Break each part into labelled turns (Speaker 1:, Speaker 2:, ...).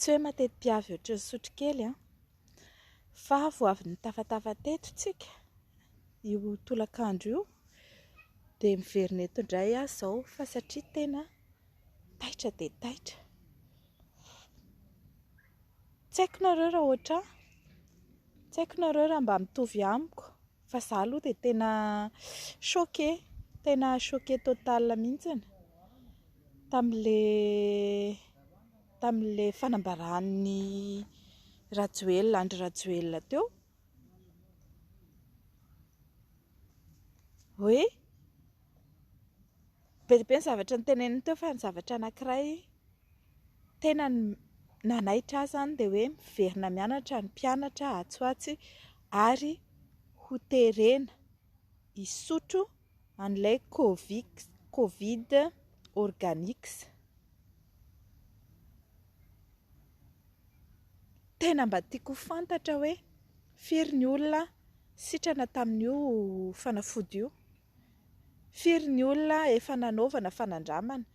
Speaker 1: Tsy hoe mateti-piavy ohatran'ny sotrokely an, fa vao avy nitafatafa teto tsika io tolakandro io dia miverina eto indray aho izao fa satria tena taitra dia taitra. Tsy haiko nareo raha ohatr'ahy, tsy haiko nareo raha mba mitovy amiko fa izaho aloha dia tena choquée, tena choquée total mihitsy tamin'ilay tamin'ilay fanambaran'i Rajoelina, Andry Rajoelina teo hoe be dia be ny zavatra noteneniny teo fa ny zavatra anankiray tena nanaitra ahy izany dia hoe miverina mianatra ny mpianatra atsy ho atsy ary hoterena hisotro an'ilay Covic Covid Organics. Tena mba tiako ho fantatra hoe firy ny olona sitrana tamin'io fanafody io? Firy ny olona efa nanaovana fanandramana?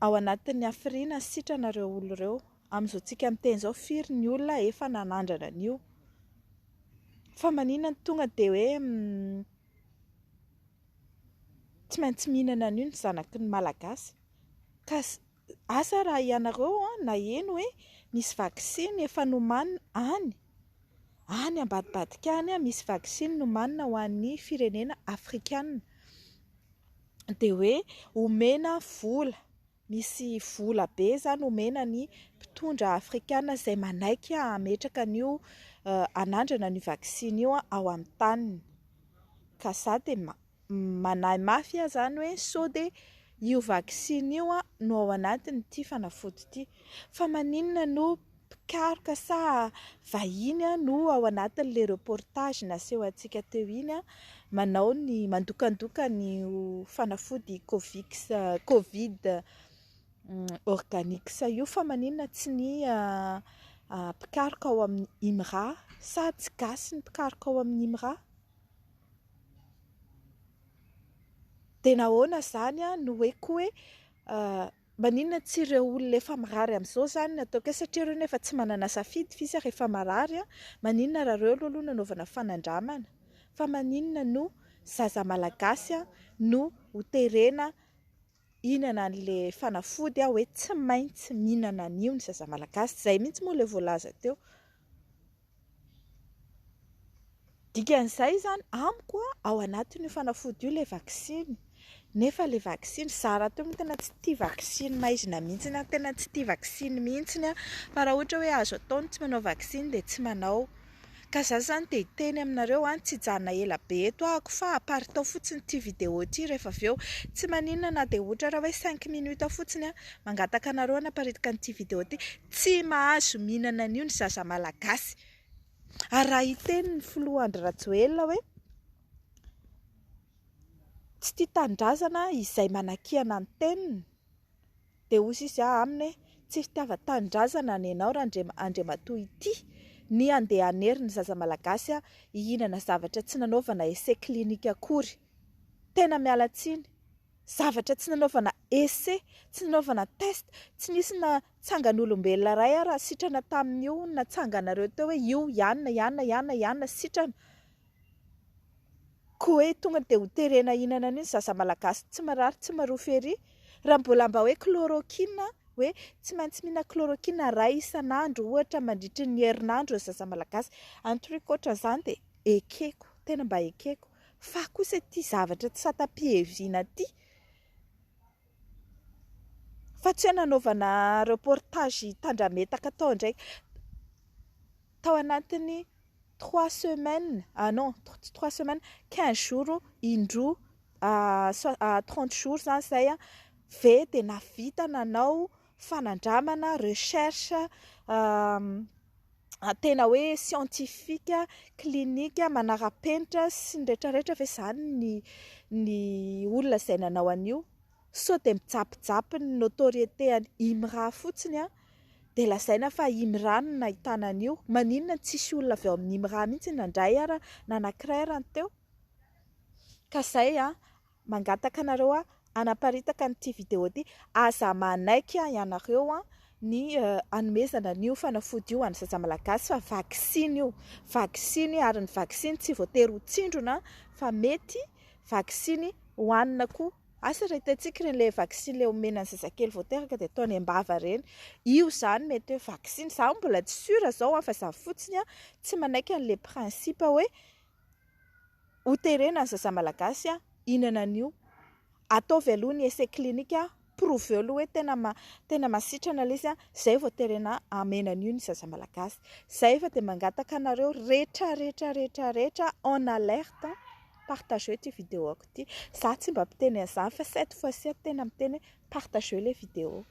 Speaker 1: Ao anatin'ny hafiriana sitrana ireo olona ireo? Amin'izao tsika miteny izao firy ny olona efa nanandrana an'io? Fa maninona no tonga dia hoe tsy maintsy mihinana an'io ny zanaky ny Malagasy? Ka asa raha ianareo naheno hoe misy vaksiny efa nomanina any, any ambadibadika any misy vaksiny nomanina ho an'ny firenena afrikana. Dia hoe omena vola. Misy vola be izany omena ny mpitondra afrikana izay manaiky hametraka an'io, hanandrana an'io vaksiny io ao amin'ny taniny. Ka za dia manahy mafy aho izany hoe sao dia io vaksiny io no ao anatin'ity fanafody ity. Fa maninona no mpikaroka sa vahiny no ao anatin'ilay reportage naseho antsika teo iny manao ny mandokandoka an'io fanafody covix covid organics io fa maninona tsy ny mpikaroka ao amin'ny IMRA sa tsy gasy ny mpikaroka ao amin'ny IMRA? Dia nahoana izany no hoe koa hoe Maninona tsy ireo olona efa marary amin'izao izany no ataoko hoe satria ireo nefa tsy manana safidy f'izy ary efa marary an, maninona raha ireo aloha aloha no anaovana fanandramana fa maninona no zaza malagasy no ho terena hihinana an'ilay fanafody hoe tsy maintsy mihinana an'io ny zaza malagasy, izay mihitsy moa ilay voalaza teo. Dikan'izay izany amiko ao anatin'io fanafody io ilay vaksiny, nefa ilay vaksiny, izaho rahateo moa tena tsy tia vaksiny maizina mihitsy aho, tena tsy tia vaksiny mihitsy aho, fa raha ohatra hoe azo atao ny tsy manao vaksiny dia tsy manao. Ka izaho izany dia hiteny aminareo an, tsy hijanona ela be eto ahako fa aparitao fotsiny ity vidéo ity rehefa avy eo, tsy maninona na dia ohatra raha hoe cinq minutes fotsiny an, mangataka anareo hanaparitaka an'ity vidéo ity, tsy mahazo mihinana an'io ny zaza malagasy. Ary raha hiteny ny filoha Andry Rajoelina hoe tsy tia tanindrazana izay manakiana ny teniny dia hoy izy aminy hoe tsy fitiavan-tanindrazana ny anao Andriamatoa ity ny handeha hanery ny zaza malagasy hihinana zavatra tsy nanaovana essai clinique akory. Tena miala tsiny. Zavatra tsy nanaovana essai, tsy nanaovana test, tsy nisy na tsangan'olombelona iray ara sitrana tamin'io natsanganareo teo hoe io ianona ianona ianona ianona sitrana. Koa hoe tonga dia ho terena hihinana an'io ny zaza malagasy tsy marary tsy marofy ery. Raha mbola mba hoe chloroquine hoe tsy maintsy mihinana chloroquine iray isan'andro ohatra mandritry ny herinandro ny zaza malagasy. Un truc ohatran'izany dia ekeko, tena mba ekeko. Fa kosa ity zavatra tsy satam-piheviana ity, fa tsy hoe nanaovana reportage tandrametaka tao indray, tao anatin'ny trois semaines, ah non tsy trois semaines, quinze jours indroa, trente jours izany izay ve dia nahavita nanao fanandramana, recherche, tena hoe scientifique, clinique, manara-penitra sy ny rehetra rehetra ve izany ny ny olona izay nanao an'io? Sao dia mijapijapy ny notoriété an'i IMRA fotsiny an, dia lazaina fa IMRA no nahitana an'io. Maninona no tsisy olona avy ao amin'ny IMRA mihitsy nandray ara na anankiray ara ny teo? Ka izay an, Mangataka anareo aho hanaparitaka an'ity vidéo ity, aza manaiky ianareo ny hanomezana an'io fanafody io ho an'ny zaza malagasy fa vaksiny io, vaksiny ary ny vaksiny tsy voatery ho tsindrona fa mety vaksiny hohanina koa. Asa raha hitantsika ireny ilay vaksiny ilay omena ny zazakely vao teraka dia ataony am-bava ireny, io izany mety hoe vaksiny, izaho mbola tsy sûr izao fa izaho fotsiny tsy manaiky an'ilay principe hoe hoterena ny zaza malagasy hihinana an'io. Ataovy aloha ny essai clinique, prouver aloha hoe tena ma- tena masitrana ilay izy, izay vao terena hamena an'io ny zaza malagasy. Izay fa dia mangataka anareo rehetra rehetra rehetra rehetra en alerte, partageo ity vidéo-ko ity. Izaho tsy mba mpiteny an'izany fa cette fois-ci aho tena miteny hoe partageo ilay vidéo.